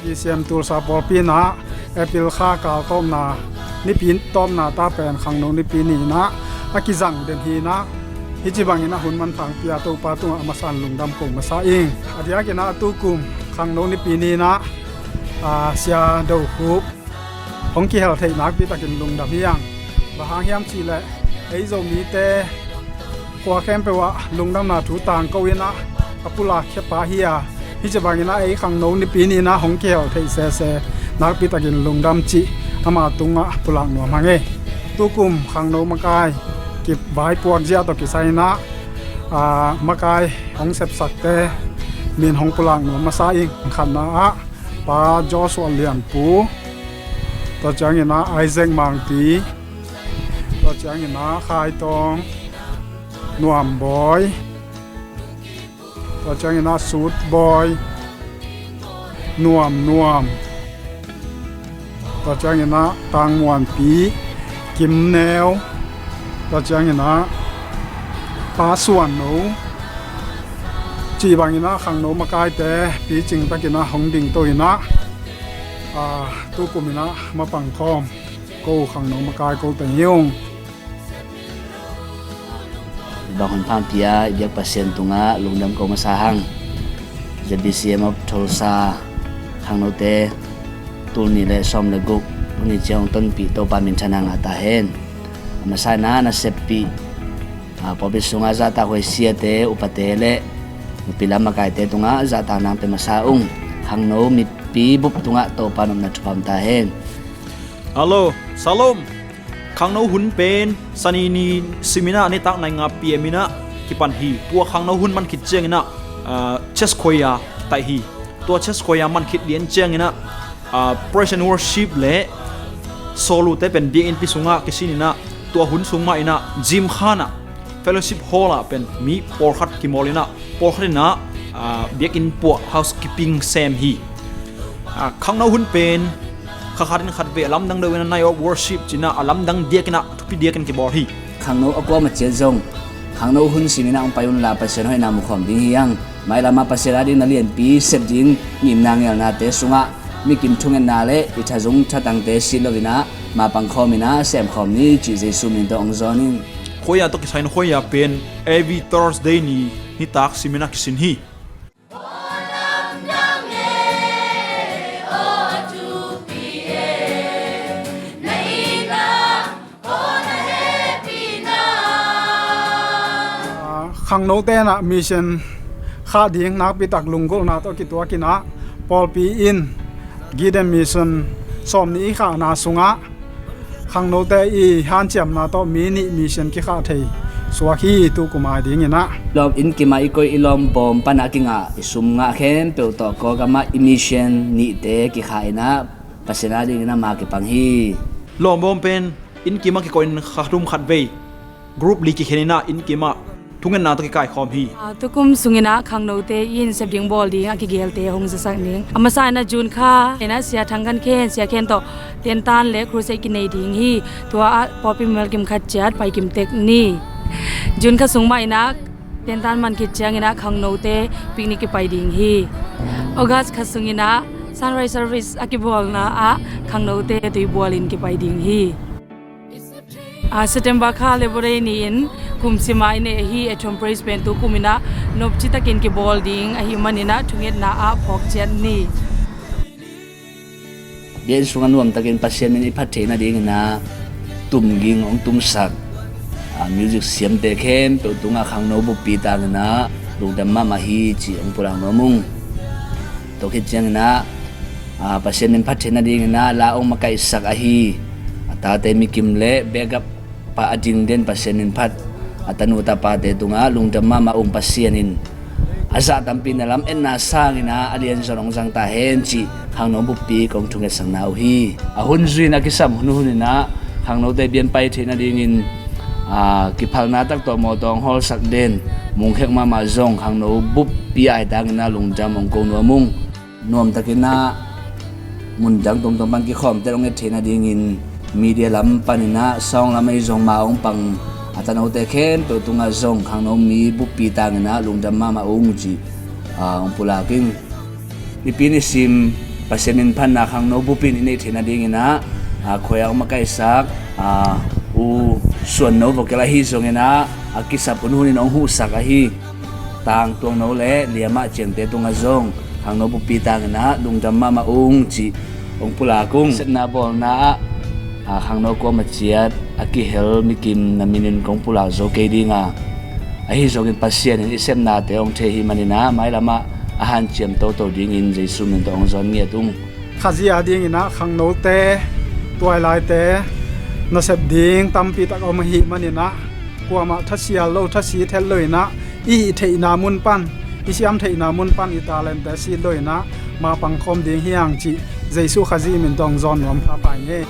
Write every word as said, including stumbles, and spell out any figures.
Bisiam Tulsa pawlpi in ah April kha kal tawpna, nipi tawpna ta pen khangno nipi ni in ah a kizang den hi in ah, hih ci bangin ah hun manthang pia Topa tungah a masa in lungdam ko masa ing. A diakin ah tukum khangno nipi ni in ah, aa, Sia Do Khup hong kihel theih nakpi takin lungdam hi ang. Bang hang hiam cih leh ei Zomite khua khempeuh ah lungdamna thu tangko in ah a pulak khia pa hi a, hih ci bangin ah ei khangno nipi ni in ah hong kihel theih sese nakpi takin lungdam cih ama tungah pulak nuam hang e. Tukum khangno makai kivaipuak zia tawh kisai in ah, aa, makai hong sepsakte min hong pulak nuam masa ing. Khatna ah Pa Joshua Lianpu, tua ciangin ah Isaac Mangpi, tua ciangin ah Khai Tawng, Nuam Bawi, tua ciangin ah Sut Bawi, Nuam Nuam, tua ciangin ah Tang Muanpi, Kim Neu, tua ciangin ah Pa Suan No, cih bangin ah khangno makaite picing takin ah hong dingto in ah, aa, tukum in ah mapang khawm ko khangno makai ko teng hi ung. Bang hun phampi a i biak Pasian tungah lungdam ko masa hang. Z B C M of Tulsa khangnote tul nih le sawm le guk, tuni ciang hong tonpih Topa minthanna ngah ta hen. A masa in ah na seppih, aa, pawlpi sungah zahtakhuai siate, upate le nupi lam makaite tungah zahtakna hong pia masa ung. Khangno mipi bup tungah Topa nopna thupha om ta hen. Hello, Shalom. Khangno hun pen Sani ni simin ah nitak nai nga P M in ah kipan hi. Tua khangno hun man khit ciangin ah, ah, church choir taih hi. Tua church choir man khit lian ciangin ah, ah, praise and worship le sawlute pen biakinnpi sungah kisin in ah, tua hun sung mah in ah gym khan ah, fellowship hall ah pen mi pawlkhat kimawl in ah, pawlkhat in ah, ah, biakinn puah, housekeeping sem hi. Ah, khangno hun pen kha khat in khat vei a lamdang deuh in ah night of worship ci in ah a lamdang diakin ah thupi diakin kibawl hi. Khangno a kuamah ciat zong khangno hun simin ah hong pai unla Pasian hoihna mukhawm ding hi hang. Mailam ah Pasian a ding na lianpi sep ding ngimna ngelnate sungah mikim thungetna le i thazung thatangte sit lo in ah mapang khawm in ah sem khawm ni cih Jesu min tawh hong zawn ing. Choir tawh kisai in choir pen every Thursday ni nitak simin ah kisin hi. Khangnote in ah mission khah ding nakpi tak lunggulhna tawh kituak in ah pawlpi in Gideon Mission sawm nih i khahna sungah khangnote i hanciamna tawh mi nih mission kikhah thei suak hi tukum a ding in ah. Lawm inn kim ah i koih i lawmbawm pan a kingah i sum ngah khempeuh tawh Kawlgam ah i mission nihte kikhah in ah Pasian a ding in ah ma kipang hi. Lawmbawm pen inn kim ah kikoih in kha thum khat vei group li kikhen in ah inn kim ah thungetna tawh kikaikhawm hi. Ah, tukum sungin ah khangnote in sep ding bawl ding a kigelte hong zasak ning. A masa in ah June kha in ah Sia Thang Khan Khen, Sia Khen tawh tentan le crusade kinei ding hi. Tua ah pawlpi mimal kim khat ciat pai kim tek ni. June kha sung mah in ah tentan man khit ciangin ah khangnote picnic kipai ding hi. August kha sungin ah sunrise service a kibawlna ah khangnote tuibual in kipai ding hi. Ah, September kha Labor Day ni-in kum sim a i neih ahi Ethom Praise pen tukum in ah nopci takin kibawl ding ahih manin ah thungetna ah phawk ciat ni. Biakinn sungah nuamtakin Pasian min i phat theih nadingin ah tumging hong tumsak, ah, music siamte khempeuh tungah khangno buppi tangin ah lungdam mahmah hi cih hong pulak nuam ung. Tua khit ciangin ah, ah, Pasian min phat theih nadingin ah la hong makaihsak ahi a tate Mikim le backup pa a ding den Pasian min phat a tanu tapate tungah lungdam mahmah ung. Pasian in a zah tampi na lam etna sangin ah a lianzawn hong zang ta hen cih khangno buppi kong thungetsakna uh hi. A hun zui in a kisam hun hun in ah khangnote biakinn pai theih nadingin, ah, kiphalna tak tawh mawtaw hong hawlsak den Mung Khek mahmah zong khangno buppi aitangin ah lungdam hong ko nuam ung. Nuamtakin ah mundang tuamtuam pan kikhawmte hong et theih nadingin media lam panin ah sawng lam ahi zong ma hong pang a tanote khempeuh tungah zong khangno mi buppi tangin ah lungdam mahmah ung cih, ah, hong pulak ing. Nipi nisim Pasian min phatna khangno bupin i neih theihna dinginah a khuai a om a kaihsak a u Suanno vokel ahi zonginah a kisap hunhunin hong huhsak ahi Tang Tuangno le Liamah Ciangte tungah zong khangno bupi tanginah lungdam mahmah ung cih hong pulak ung. Sepna bawlna ah a khangno kuama ciat a kihel mikim na minin kong pulak zo kei dinga, ahi zongin Pasian in i sepnate hong thei hi maninah mailamah a hanciam toto dingin Jesu min tawh hong zawn ngiat ung. Khazia dinginah khangnote, tuailaite nasep ding tampi tak om ahi maninah kuamah thasial lo, thasi thet loinah i hih theihna mun pan, i siam theihna mun pan i talente sit loinah ma pangkhawm ding hiang cih Jesu Khazih min tawh hong zawn nuam pha pai ngei.